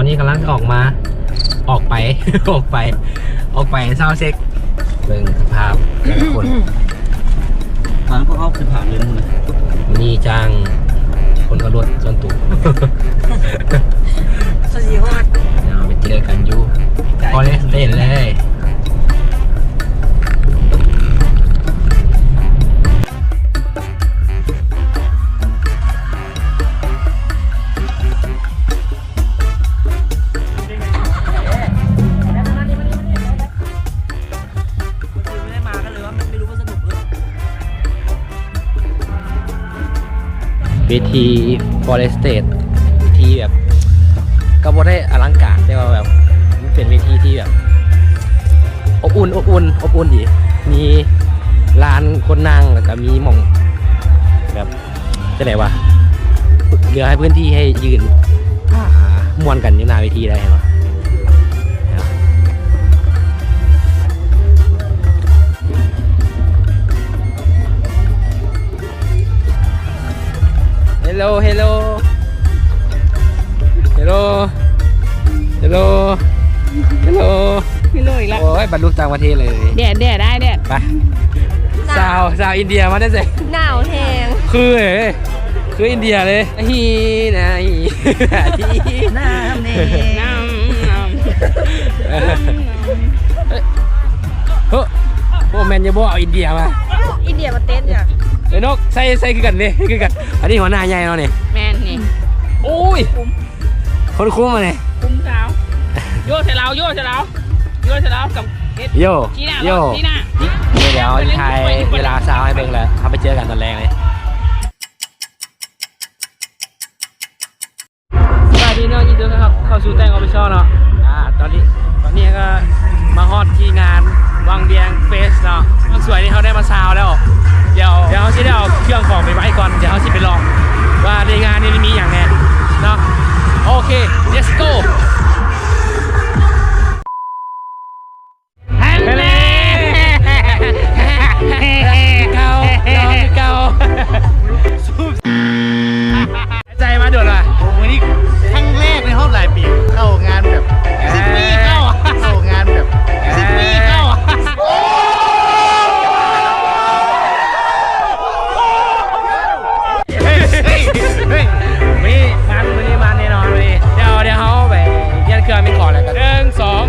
ນີ້ກຳລັງອອກມາ ອອກໄປ ອອກໄປ ອອກໄປຊາວເຊັກ ເບິ່ງສະພາບແຕ່ລະຄົນ. ທາງພວກເຮົາຂຶ້ນຜາເລີຍມື້ນີ້ ມີຈ້າງຄົນເອົາລົດສ່ວນຕົວ ສະຊິຮອດ ດຽວເຮົາໄປເຈີກັນຢູ່ Forest State ເລີຍ. ເວທີ Forest State ເວທີແບບ ກໍບໍ່ໄດ້ອະລັງການ ແຕ່ວ່າແບບ ມັນເປັນເວທີທີ່ແບບ ອົບອຸ່ນ ອົບອຸ່ນ ອົບອຸ່ນດີ ມີລານຄົນນັ່ງ ແລ້ວກໍມີໝ່ອງແບບ ຈັ່ງໃດວະ ເຫຼືອໃຫ້ພື້ນທີ່ໃຫ້ຢືນ ອ່າ ມ່ວນກັນຢູ່ໜ້າເວທີໄດ້ ເຫັນບໍ່? Hello Hello Hello Hello Hello Hello ອີກແລ້ວ ໂອ້ຍ ບັນລຸຕ່າງປະເທດເລີຍ ແດດ ແດດ ອ້າຍ ແດດ ໄປ ສາວ ສາວອິນເດຍມາແຕ່ໃສ? ໜາວແຮງ ຄືເອີຍ ຄືອິນເດຍເລີຍ ຮີນາ ຮີນາ ນ້ຳ ນ້ຳ ນ້ຳ ເອີຍ ໂອ້ ແມ່ນຢູ່ບໍ່? ເອົາອິນເດຍມາ ອິນເດຍມາເຕັ້ນຫຍັງ? ເອີຍ ນົກ ໃສ່ ໃສ່ຄືກັນເດ້ ຄືກັນ ອັນນີ້ຫົວໜ້າໃຫຍ່ເນາະນີ້ ແມ່ນນີ້ ໂອ້ຍ ຄຸມ ຄົນຄຸມອັນນີ້ ຄຸມສາວ ໂຍໃສ່ລາວ ໂຍໃສ່ລາວ ໂຍໃສ່ລາວ ກັບເຮັດ ໂຍ ຊີ້ໜ້າ ໂຍ ຊີ້ໜ້າ ດຽວ ດຽວຊິຖ່າຍເວລາສາວໃຫ້ເບິ່ງ ແລ້ວເຮົາໄປເຈີກັນຕອນແລງເລີຍ. ສະບາຍດີເນາະ ຍິນດີຕ້ອນຮັບເຂົ້າສູ່ແຕ່ງ Official ເນາະ ອ່າ ຕອນນີ້ ຕອນນີ້ກໍມາຮອດທີ່ງານວັງວຽງ Fest ເນາະ ຄວາມສວຍນີ້ເຮົາໄດ້ມາຊາວແລ້ວ ດຽວ ດຽວເຮົາຊິໄດ້ເອົາເຄື່ອງຂອງໄປໄວ້ກ່ອນ ດຽວເຮົາຊິໄປລອງວ່າໃນງານນີ້ມີຫຍັງແດ່ເນາະ ໂອເຄ let's go. ແຮນແນ່ ເກົ່າ ເກົ່າ ໃຈມາດົນລະ ໂອ້ ມື້ນີ້ຄັ້ງແລກໃນຮອບຫຼາຍປີ ເຂົ້າງານແບບ ເອີ ສິບປີເຂົ້າ ເຂົ້າງານແບບ ເອີ ສິບປີເຂົ້າ ເຮີ້ຍ ເຮີ້ຍ ເຮີ້ຍ ມື້ນີ້ມັນ ມື້ນີ້ມັນແນ່ນອນ ມື້ນີ້ ດຽວ ດຽວເຮົາໄປປ່ຽນເຄື່ອງ ມີຂໍແລ້ວກັນ ໜຶ່ງ ສອງ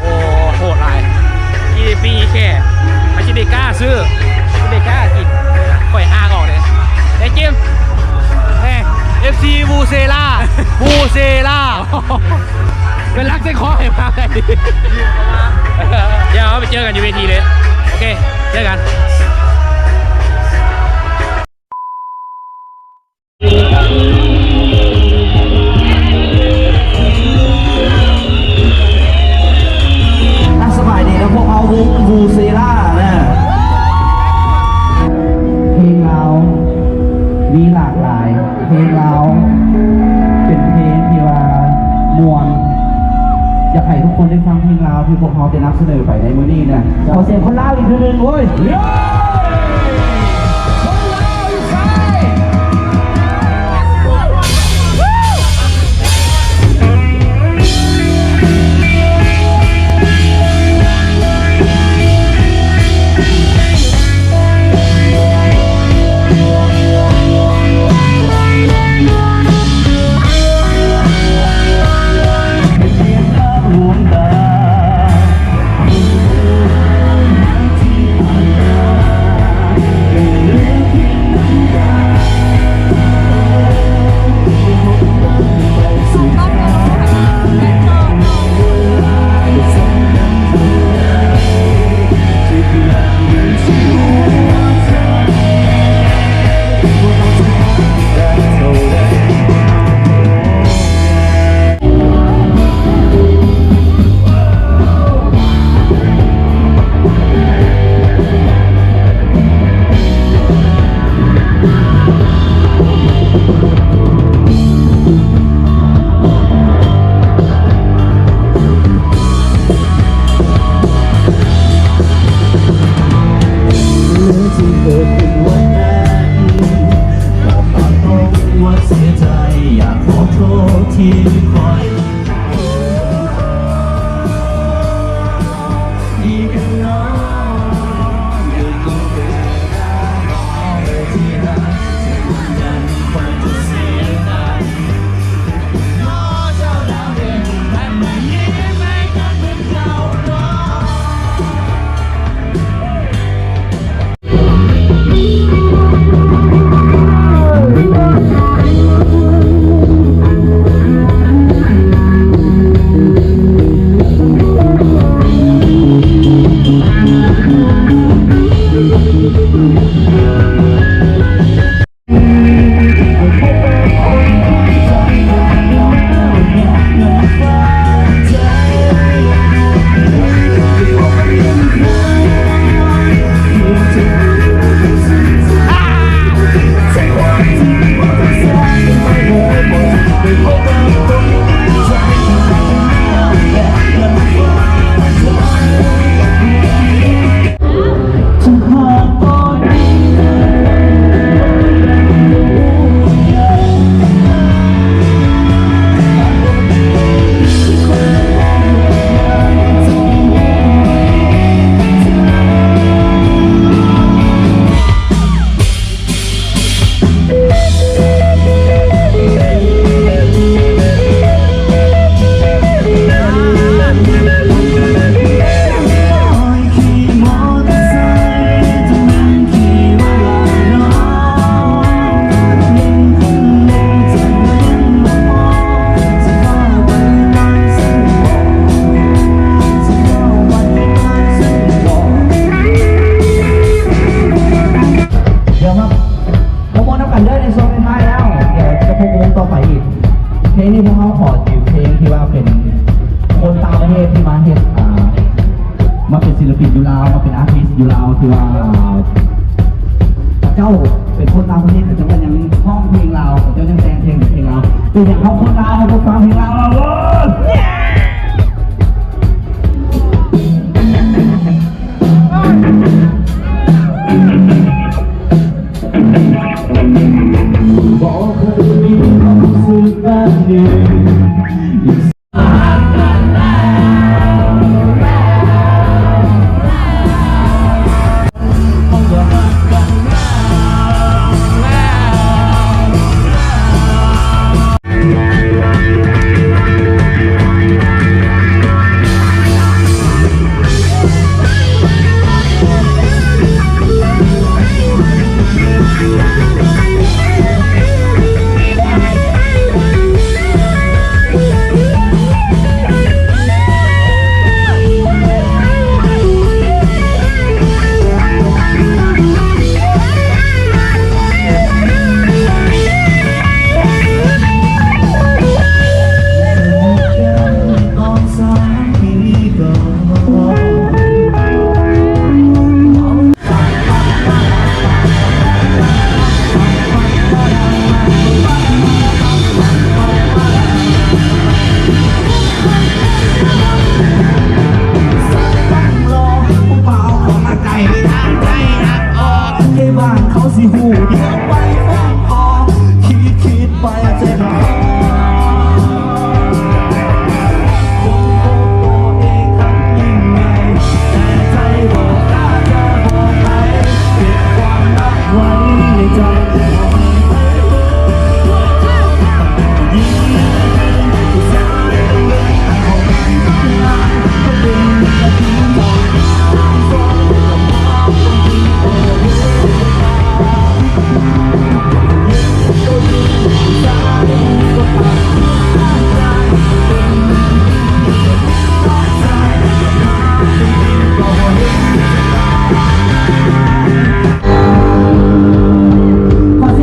ໂອ້ ໂຫດຫຼາຍ ອີ່ປີແຄ່ ໃຜຊິໄດ້ກ້າຊື້ ໃຜຊິໄດ້ກ້າກິນ ຂ້ອຍຫາກອອກເດ້ ໄດ້ຈິມ ແຮ ເອັຟຊີ ວູເຊລາ ວູເຊລາ ເປັນລັກໃສ່ຄໍໃຫ້ມາໄດ້ ດຽວເຮົາໄປເຈີກັນຢູ່ເວທີເລີຍ ໂອເຄ ເຈີກັນ. ອ່ະ ສະບາຍດີນະ ພວກເຮົາວົງ ວູເຊລາ ນະ ເພງລາວມີຫຼາກຫຼາຍ ເພງລາວເປັນເພງທີ່ວ່າມ່ວນ ຢາກໃຫ້ທຸກຄົນໄດ້ຟັງເພງລາວທີ່ພວກເຮົາຈະນຳສະເໜີໄປໃນມື້ນີ້ນະ ຂໍສຽງຄົນລາວອີກເທື່ອໜຶ່ງ ໂອ້ຍ. ດຽວມາໂປຣໂມດນຳກັນເດີ ໃນຊ່ວງທ້າຍໆແລ້ວ ດຽວຈະພົບກັນວົງຕໍ່ໄປອີກ. ເພງນີ້ພວກເຮົາຂໍຢືມເພງທີ່ວ່າເປັນຄົນຕ່າງປະເທດທີ່ມາເຮັດ ອ່າ ມາເປັນສິນລະປິນຢູ່ລາວ ມາເປັນອາທິດຢູ່ລາວ ທີ່ວ່າ ເຂົາເຈົ້າເປັນຄົນຕ່າງປະເທດ ເຂົາເຈົ້າກໍຍັງຮ້ອງເພງລາວ ເຂົາເຈົ້າຍັງແຕ່ງເພງເປັນເພງລາວ. ເປັນຫຍັງເຮົາຄົນລາວ ເຮົາບໍ່ຟັງເພງລາວລະເວີຍ? ບໍ່ເຄີຍມີຄວາມຮູ້ສຶກແບບນີ້. ຂໍສຽງ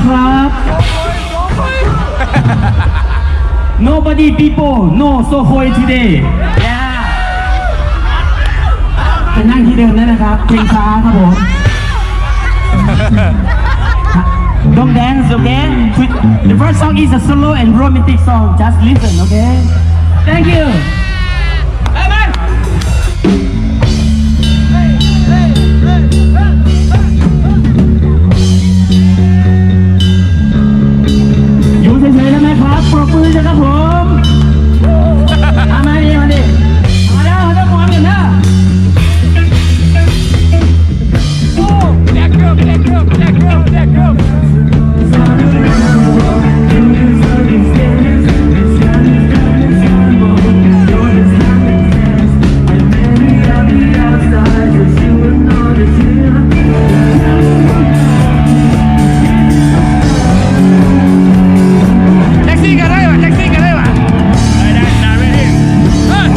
ครับ Nobody people know Sohoi today. Yeah. ไปนั่งที่เดิมได้นะครับ เพลงช้าครับผม Don't dance, okay? The first song is a slow and romantic song. Just listen, okay? Thank you. อยู่เฉยๆได้ไหมครับ ปรบมือสิครับผม เอามาดิ มาดิ มาแล้ว เราต้องพร้อมกันนะ Black girl, black girl, black girl, black girl. Taxi กันได้ปะ taxi กันได้ปะ ได้ ได้ ได้ ready เออ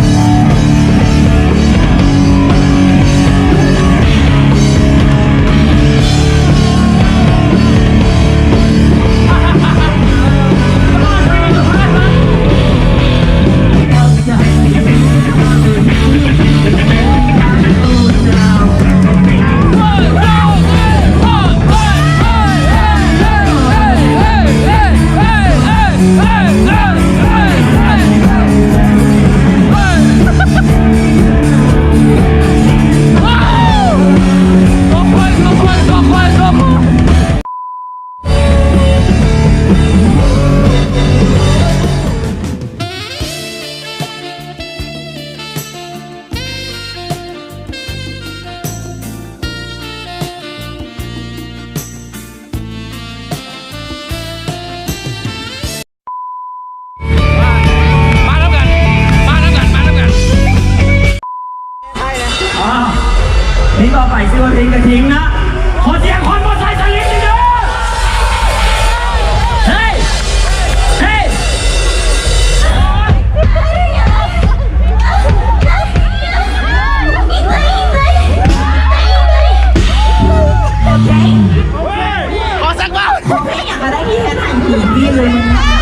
ມານຳກັນ ມານຳກັນ ມານຳກັນ ອ່າ ເພງຕໍ່ໄປຊື່ວ່າເພງກະທິງນະ ຂໍສຽງຄົນບໍ່ໃສ່ສະລິງເດີ ເຮີ້ຍ ເຮີ້ຍ. ຂໍສັກບາດ.